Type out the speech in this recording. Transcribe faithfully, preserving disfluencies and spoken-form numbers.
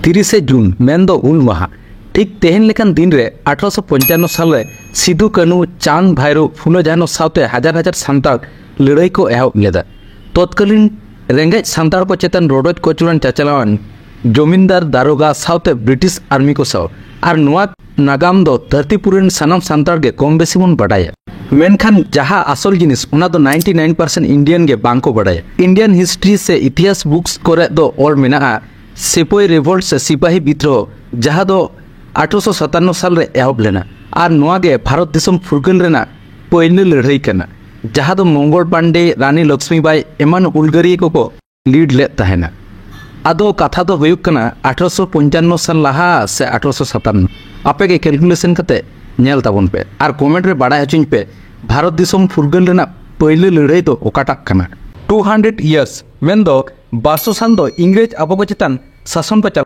ᱛᱤᱨᱤᱥᱮ ᱡᱩᱱ ᱢᱮᱱᱫᱚ ᱦᱩᱞ ᱢᱟᱦᱟ, ᱴᱷᱤᱠ ᱛᱮᱦᱮᱧ ᱞᱮᱠᱟᱱ ᱫᱤᱱ ᱨᱮ ᱟᱴᱷᱨᱚᱥᱚ ᱯᱚᱧᱪᱟᱱᱱᱚ ᱥᱟᱞ ᱨᱮ ᱥᱤᱫᱩ, ᱠᱟᱹᱱᱦᱩ, ᱪᱟᱸᱫᱽ, ᱵᱷᱟᱭᱨᱳ, ᱯᱷᱩᱞᱳ, ᱡᱷᱟᱱᱳ ᱥᱟᱶᱛᱮ ᱦᱟᱡᱟᱨ ᱦᱟᱡᱟᱨ ᱥᱟᱱᱛᱟᱲ ᱞᱟᱹᱲᱦᱟᱹᱭ ᱠᱚ ᱮᱦᱚᱵ ᱞᱮᱫᱟ᱾ ᱛᱚᱛᱠᱟᱞᱤᱱ ᱨᱮᱸᱜᱮᱡ ᱥᱟᱱᱛᱟᱲ ᱠᱚ ᱪᱮᱛᱟᱱ ᱨᱚᱰᱚᱡ ᱠᱚᱪᱞᱚᱱ ᱪᱟᱪᱟᱞᱟᱣᱮᱱ ᱡᱚᱢᱤᱱᱫᱟᱨ, ᱫᱟᱨᱳᱜᱟ ᱥᱟᱶᱛᱮ ᱵᱨᱤᱴᱤᱥ ᱟᱨᱢᱤ ᱠᱚ ᱥᱟᱶ᱾ ᱟᱨ ᱱᱚᱣᱟ ᱱᱟᱜᱟᱢ ᱫᱚ ᱫᱷᱟᱹᱨᱛᱤᱯᱩᱨᱤ ᱨᱮᱱ ᱥᱟᱱᱟᱢ ᱥᱟᱱᱛᱟᱲ ᱜᱮ ᱠᱚᱢ ᱵᱮᱥᱤ ᱵᱚᱱ ᱵᱟᱰᱟᱭᱟ᱾ ᱢᱮᱱᱠᱷᱟᱱ ᱡᱟᱦᱟᱸ ᱟᱥᱚᱞ ᱡᱤᱱᱤᱥ, ᱚᱱᱟ ᱫᱚ ᱱᱟᱭᱤᱱᱴᱤ ᱱᱟᱭᱤᱱ ᱯᱟᱨᱥᱮᱱᱴ ᱤᱱᱰᱤᱭᱟᱱ ᱜᱮ ᱵᱟᱝ ᱠᱚ ᱵᱟᱰᱟᱭᱟ᱾ ᱤᱱᱰᱤᱭᱟᱱ ᱦᱤᱥᱴᱨᱤ ᱥᱮ ᱤᱛᱤᱦᱟᱥ ᱵᱩᱠᱥ ᱠᱚᱨᱮ ᱫᱚ ᱚᱞ ᱢᱮᱱᱟᱜᱼᱟ, ᱥᱤᱯᱟᱹᱭ ᱨᱤᱵᱷᱳᱞᱴ ᱥᱮ ᱥᱤᱯᱟᱦᱤ ᱵᱤᱫᱽᱨᱳᱦᱚ, ᱡᱟᱦᱟᱸ ᱫᱚ ᱟᱴᱷᱨᱚᱥᱚ ᱥᱟᱛᱟᱱᱱᱚ ᱥᱟᱞ ᱨᱮ ᱮᱦᱚᱵ ᱞᱮᱱᱟ ᱟᱨ ᱱᱚᱣᱟ ᱜᱮ ᱵᱷᱟᱨᱚᱛ ᱫᱤᱥᱚᱢ ᱯᱷᱩᱨᱜᱟᱹᱞ ᱨᱮᱱᱟᱜ ᱯᱳᱭᱞᱳ ᱞᱟᱹᱲᱦᱟᱹᱭ ᱠᱟᱱᱟ, ᱡᱟᱦᱟᱸ ᱫᱚ ᱢᱚᱝᱜᱚᱞ ᱯᱟᱱᱰᱮ, ᱨᱟᱱᱤ ᱞᱚᱠᱥᱢᱤᱵᱟᱭ ᱮᱢᱟᱱ ᱦᱩᱞᱜᱟᱹᱨᱤᱭᱟᱹ ᱠᱚᱠᱚ ᱞᱤᱰ ᱞᱮᱫ ᱛᱟᱦᱮᱱᱟ᱾ ᱟᱫᱚ ᱠᱟᱛᱷᱟ ᱫᱚ ᱦᱩᱭᱩᱜ ᱠᱟᱱᱟ, ᱟᱴᱷᱨᱚᱥᱚ ᱯᱚᱧᱪᱟᱱᱱᱚ ᱥᱟᱞ ᱞᱟᱦᱟ ᱥᱮ ᱟᱴᱷᱨᱚᱥᱚ ᱥᱟᱛᱟᱱᱱᱚ? ᱟᱯᱮ ᱜᱮ ᱠᱮᱞᱠᱩᱞᱮᱥᱚᱱ ᱠᱟᱛᱮ ᱧᱮᱞ ᱛᱟᱵᱚᱱ ᱯᱮ ᱟᱨ ᱠᱚᱢᱮᱱᱴ ᱨᱮ ᱵᱟᱲᱟᱭ ᱦᱚᱪᱚᱧ ᱯᱮ, ᱵᱷᱟᱨᱚᱛ ᱫᱤᱥᱚᱢ ᱯᱷᱩᱨᱜᱟᱹᱞ ᱨᱮᱱᱟᱜ ᱯᱳᱭᱞᱳ ᱞᱟᱹᱲᱦᱟᱹᱭ ᱫᱚ ᱚᱠᱟᱴᱟᱜ ᱠᱟᱱᱟ? ᱴᱩ ᱦᱟᱱᱰᱨᱮᱰ ᱤᱭᱟᱨᱥ ᱢᱮᱱᱫᱚ ᱵᱟᱨᱥᱚ ᱥᱟᱞ ᱫᱚ ᱤᱝᱨᱮᱡᱽ ᱟᱵᱚ ᱠᱚ ᱪᱮᱛᱟᱱ ᱥᱟᱥᱚᱱ ᱠᱚ ᱪᱟᱞᱟᱣ